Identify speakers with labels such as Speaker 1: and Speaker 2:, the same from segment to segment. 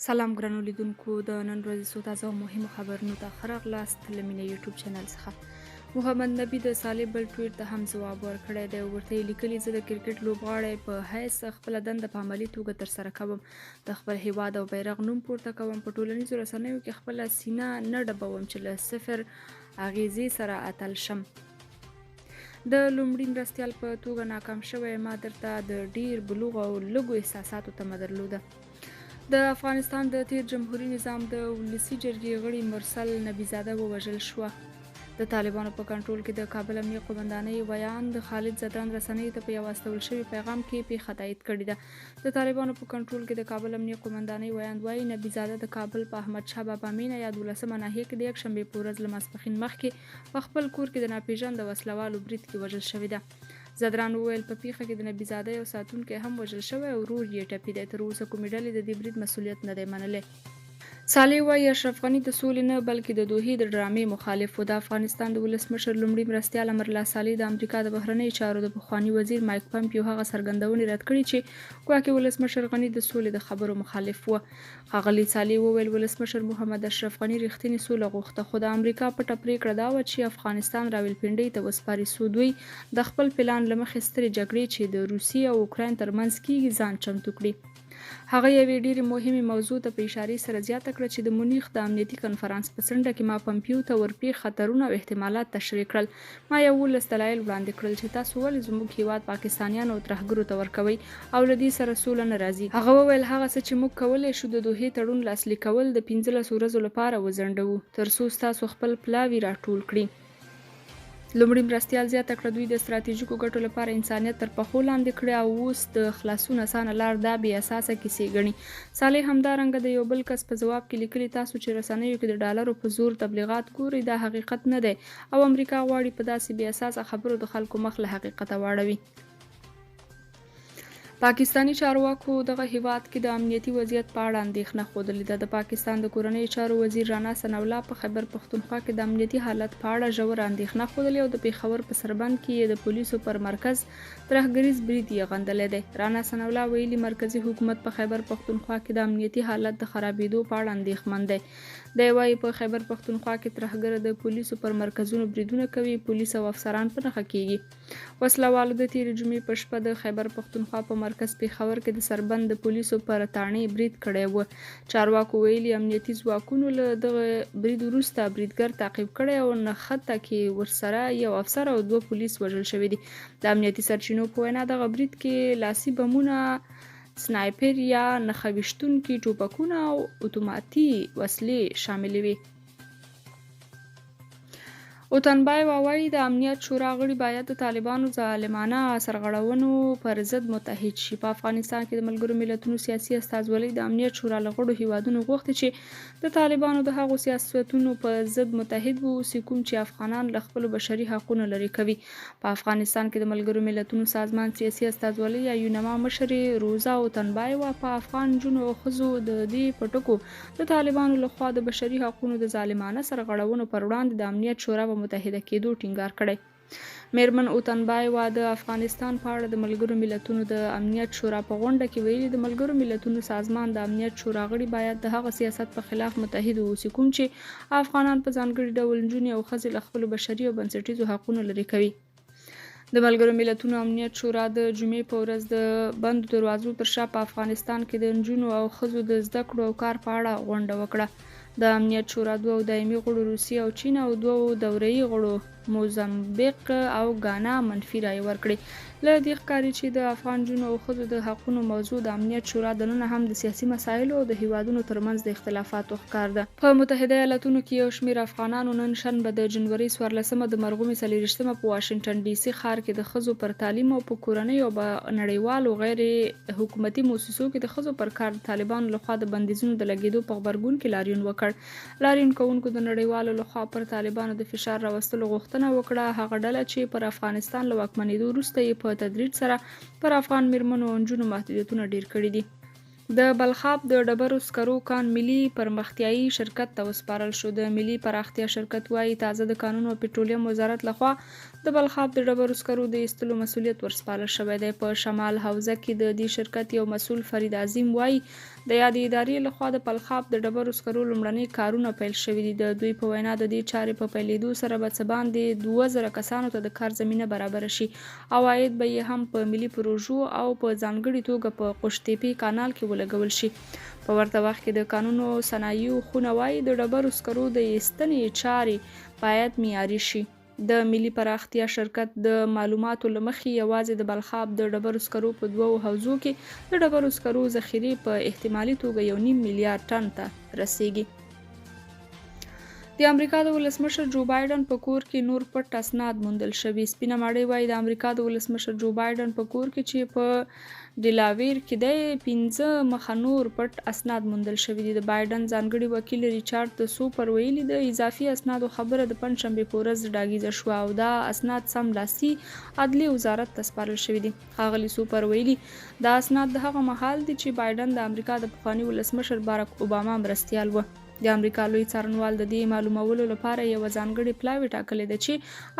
Speaker 1: سلام ګرانو لیدونکو، د نن ورځې څو تازه او مهمو خبرونو ته ښه راغلاست له مینه یوټیوب چینل څخه. محمد نبي د صالح بل ټویټ ته هم ځواب ورکړی دی او ورته یې لیکلي: زه د کرکټ لوبغاړی په حیث خپله دنده په عملي توګه ترسره کوم، د خپل هیواد او بیرغ نوم پورته کوم، په ټولنیزو رسنیو کې خپله سینه نه ډبوم چې له صفر اغیزې سره اتل شم. د لومړي مرستیال په توګه ناکام شوی، ما درته د ډیر بلوغ او لږو احساساتو تمه درلوده. د افغانستان د تیر جمهوري نظام د ولسي جرګې غړي مرسل نبي زاده ووژل شوه. د طالبانو په کنټرول کې د کابل امنیه قومندانۍ ویاند خالد ځدران رسنیو ته په یو استول شوي پیغام کې پیښه تایید کړې ده. د طالبانو په کنټرول کې د کابل امنیه قومندانۍ ویاند وايي، نبي زاده د کابل په احمد شاه بابا مینه یا دولسمه ناحیه کې د یکشنبې په ورځ له ماسپښین مخکې په خپل کور کې د ناپېژنده وسله والو برید کې وژل شوې ده. ځدران وویل، په پېښه کې د نبي زاده یو ساتونکی هم وژل شوی او ورور یې ټپي دی. تر اوسه کومې ډلې د دې برید مسوولیت نه دی منلی. صالح وايي، اشرف غني د سولې نه، بلکې د دوحې د ډرامې مخالف و. د افغانستان د ولسمشر لومړي مرستیال امرالله صالح د امریکا د بهرنیو چارو د پخواني وزیر مایک پمپیو هغه څرګندونې رد کړې چې ګواکې ولسمشر غني د سولې د خبرو مخالف و. ښاغلي صالح وویل، ولسمشر محمد اشرف غني رښتینې سوله غوښته، خو د امریکا پټه پرېکړه دا وه چې افغانستان راولپنډۍ ته وسپاري څو دوی د خپل پلان له مخې سترې جګړې چې د روسیې او اوکراین ترمنځ کېږي، ځان چمتو کړي. هغه یوې ډېرې مهمې موضوع ته په اشارې سره زیاته کړه چې د مونیخ د امنیتي کنفرانس په څنډه کې ما پمپیو ته ورپېښ خطرونه او احتمالات تشریح کړل. ما 11 دلایل وړاندې کړل چې تاسو ولې زموږ هېواد پاکستانیانو او ترهګرو ته ورکوئ او له دې سره سوله نه راځي. هغه وویل، هغه څه چې موږ کولی شو د دوحې تړون لاسلیکول د 15 ورځو لپاره وځنډوو، تر څو ستاسو خپل پلاوي راټول کړي. لومړي مرستیال زیاته کړه، دوی د ستراتیژیکو ګټو لپاره انسانیت تر پښو لاندې کړی او اوس د خلاصون اسانه لار دا بې اساسه کیسې ګڼي. صالح همدارنګه د یو بل کس په ځواب کې لیکلي، تاسو چې رسنیو کې د ډالرو په زور تبلیغات ګورئ، دا حقیقت نه دی او امریکا غواړي په داسې بې اساسه خبرو د خلکو مخ له حقیقته واړوي. پاکستاني چارواکو دغه هیواد کې د امنیتي وضعیت په اړه اندېښنه ښودلې ده. د پاکستان د کورنیو چارو وزیر رانا ثناالله په خیبر پښتونخوا کې د امنیتي حالت په اړه ژوره اندېښنه ښودلې او د پېښور په سربند کې یې د پولیسو پر مرکز ترهګریز برید یې غندلی دی. رانا ثناالله ویلي، مرکزي حکومت په خیبر پښتونخوا کې د امنیتي حالت د خرابېدو په اړه اندېښمن دی. دی وايي، په خیبر پښتونخوا کې ترهګر د پولیسو پر مرکزونو بریدونه کوي، پولیس او افسران په نښه کېږي. وسله والو د تېرې جمعې په شپه د خیبر پښتونخوا په مرکز پېښور کې د سربند د پولیسو پر تاڼې برید کړی و. چارواکو ویلي، امنیتي ځواکونو له دغه برید وروسته بریدګر تعقیب کړی او نښته کې ورسره یو افسر او دوه پولیس وژل شوي دي. د امنیتي سرچینو په وینا، دغه برید کې لاسي بمونه، سنایپر یا نښه ویشتونکي ټوپکونه او اتوماتي وسلې شاملې وې. اوتنبایوا وايي، د امنیت شورا غړي باید د طالبانو ظالمانه سرغړونو پر ضد متحد شي. په افغانستان کې د ملګرو ملتونو سیاسي استازولۍ د امنیت شورا له غړو هیوادونو غوښتي چې د طالبانو د هغو سیاستونو په ضد متحد واوسي کوم چې افغانان له خپلو بشري حقونو لرې کوي. په افغانستان کې د ملګرو ملتونو سازمان سیاسي استازولۍ یا یونما مشرې روزا اوتنبایوا په افغان نجونو او ښځو د دې په ټکو د طالبانو له خوا د بشري حقونو د ظالمانه سرغړونو پر وړاندې د امنیت شورا په متحده کېدو ټینګار کړی. مېرمن اوتنبایوا د افغانستان په اړه د ملګرو ملتونو د امنیت شورا په غونډه کې ویلي، د ملګرو ملتونو سازمان د امنیت شورا غړي باید د هغه سیاست په خلاف متحد واوسي کوم چې افغانان په ځانګړي ډول نجونې او ښځې له خپلو بشري او بنسټیزو حقونو لرې کوي. د ملګرو ملتونو امنیت شورا د جمعې په ورځ د بندو دروازو تر شا په افغانستان کې د نجونو او ښځو د زده کړو او کار په اړه غونډه وکړه. د امنیت شورا دوو دایمي غړو روسیې او چین او دوو دورهيي غړو موزمبیق او ګانا منفي رایې ورکړې. له دې ښکاري چې د افغان نجونو او ښځو د حقونو موضوع د امنیت شورا دننه هم د سیاسي مسایلو او د هیوادونو ترمنځ د اختلافاتو ښکار ده. په متحده ایالتونو کې یو شمېر افغانانو نن شنبه د جنورۍ څوارلسمه د مرغومې څلېرویشتمه په واشنګټن ډي سي ښار کې د ښځو پر تعلیم او په کورنیو او نړیوالو غیر حکومتي موسسو کې د ښځو پر کار د طالبانو له خوا د بندیزونو د لګېدو په غبرګون کې لاریون وکړ. لاریون کوونکو د نړیوالو له خوا پر طالبانو د فشار راوستلو غوښتنه وکړه، هغه ډله چې پر افغانستان له واکمنېدو وروسته یې په تدریج سره پر افغان مېرمنو او نجونو محدودیتونه ډېر کړي دي. د بلخاب د ډبرو سکرو کان ملي پرمختیايي شرکت ته وسپارل شو. د ملي پراختیا شرکت وايي، تازه د کانونو او پټرولیم وزارت له خوا د بلخاب د ډبرو سکرو د ایستلو مسوولیت ورسپارل شوی دی. په شمال حوزه کې د دې شرکت یو مسوول فرید عظیم وايي، د یادې ادارې له خوا د پلخاب د ډبرو سکرو لومړنۍ کارونه پیل شوي دي. د دوی په وینا، د دې چارې په پیلېدو سره به څه باندې 2000 کسانو ته د کار زمینه برابره شي او عاید به یې هم په ملي پروژو او په ځانګړي توګه په قوشتېپې کانال کې ولګول شي. په ورته وخت کې د کانونو صنایعو خونه وايي، د ډبرو سکرو د اېستنې چارې باید معیاري شي. د ملي پراختیا شرکت د معلوماتو له مخې، یوازې د بلخاب د ډبرو سکرو په دوو حوزو کې د ډبرو سکرو ذخیرې په احتمالي توګه یو نیم میلیارد ټن ته رسېږي. د امریکا د ولسمشر جو بایډن په کور کې نور پټ اسناد موندل شوي. سپینه ماڼۍ وايي، د امریکا د ولسمشر جو بایډن په کور کې چې په ډیلاویر کې دی، پنځه مخه نور پټ اسناد موندل شوي دي. د بایډن ځانګړي وکیل ریچارډ سوپر ویلي، د اضافي اسنادو خبره د پنجشنبې په ورځ ډاګیزه شوه او دا اسناد سم لاسي عدلي وزارت ته سپارل شوي دي. ښاغلي سوپر ویلي، دا اسناد د هغه مهال دي چې بایډن د امریکا د پخواني ولسمشر باراک اوباما مرستیال و. د امریکا لوی څارنوال د دې معلومولو لپاره یوه ځانګړې پلاوې ټاکلې ده چې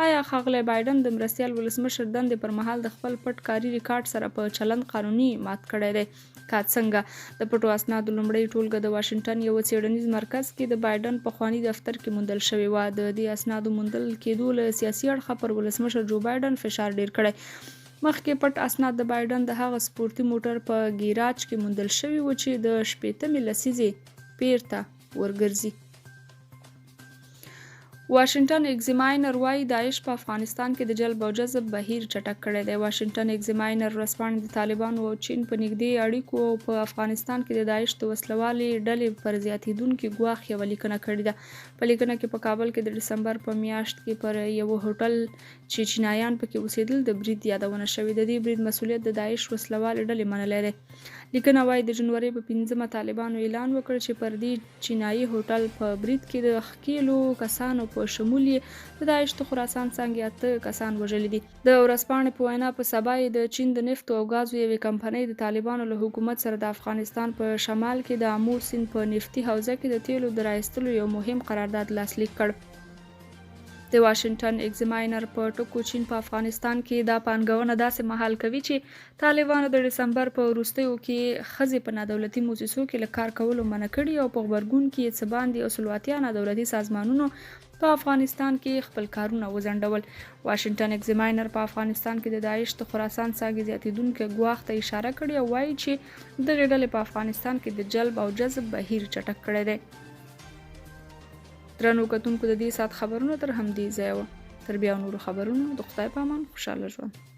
Speaker 1: آیا ښاغلی بایډن د مرستیال ولسمشر دندې پر مهال د خپل پټ کاري ریکارډ سره په چلند قانوني مات کړی دی که څنګه. د پټو اسنادو لومړۍ ټولګه د واشنګټن یوه څېړنیز مرکز کې د بایډن پخواني دفتر کې موندل شوې وه. د دې اسنادو موندل کېدو له سیاسي اړخه پر ولسمشر جو بایډن فشار ډېر کړی. مخکې پټ اسناد د بایډن د هغه سپورتي موټر په ګیراج کې موندل شوي وو چې د شپېتمې لسیزې پېر ته ورګرځي. واشنګټن اګزیماینر وايي، داعش په افغانستان کې د جلب او جذب بهیر چټک کړی دی. واشنګټن اګزیماینر ورځپاڼې د طالبانو او چین په نږدې اړیکو او په افغانستان کې د داعش د وسلهوالې ډلې پر زیاتېدونکي ګواښ یوه لیکنه کړې ده. په لیکنه کې په کابل کې د ډسمبر په میاشت کې پر یوه هوټل چې چینایان پکې اوسېدل د برید یادونه شوې. د دې برید مسوولیت د داعش وسلهوالې ډلې منلی دی. لیکنه وايي، د جنورۍ په پنځمه طالبانو اعلان وکړ چې پر دې چینايي هوټل په برید کې د ښکېلو کسانو په شمول یې د داعش د خراسان څانګې اته کسان وژلي دي. د ورځپاڼې په وینا، په سبا یې د چین د نفتو او ګازو یوې کمپنۍ د طالبانو له حکومت سره د افغانستان په شمال کې د امو سیند په نفتي حوزه کې د تېلو د راایستلو یو مهم قرارداد لاسلیک کړ. د واشنګټن اګزماینر په ټکو چین په افغانستان کې دا پانګونه داسې مهال کوي چې طالبانو د ډسمبر په وروستیو کې ښځې په نادولتي موسسو کې له کار کولو منع کړي او په غبرګون کې یې څه باندې 180 نادولتي سازمانونو په افغانستان کې خپل کارونه وځنډول. واشنګټن اګزماینر په افغانستان کې د داعش د خراسان څانګې زیاتېدونکی ګواښ ته اشاره کړې او وايي چې دغې ډلې په افغانستان کې د جلب او جذب بهیر چټک کړی دی. درنو کتونکو د دې ساعت خبرونه تر همدې ځایه وه. تر بیا نورو خبرونو د خدای په امان خوشاله ژوند.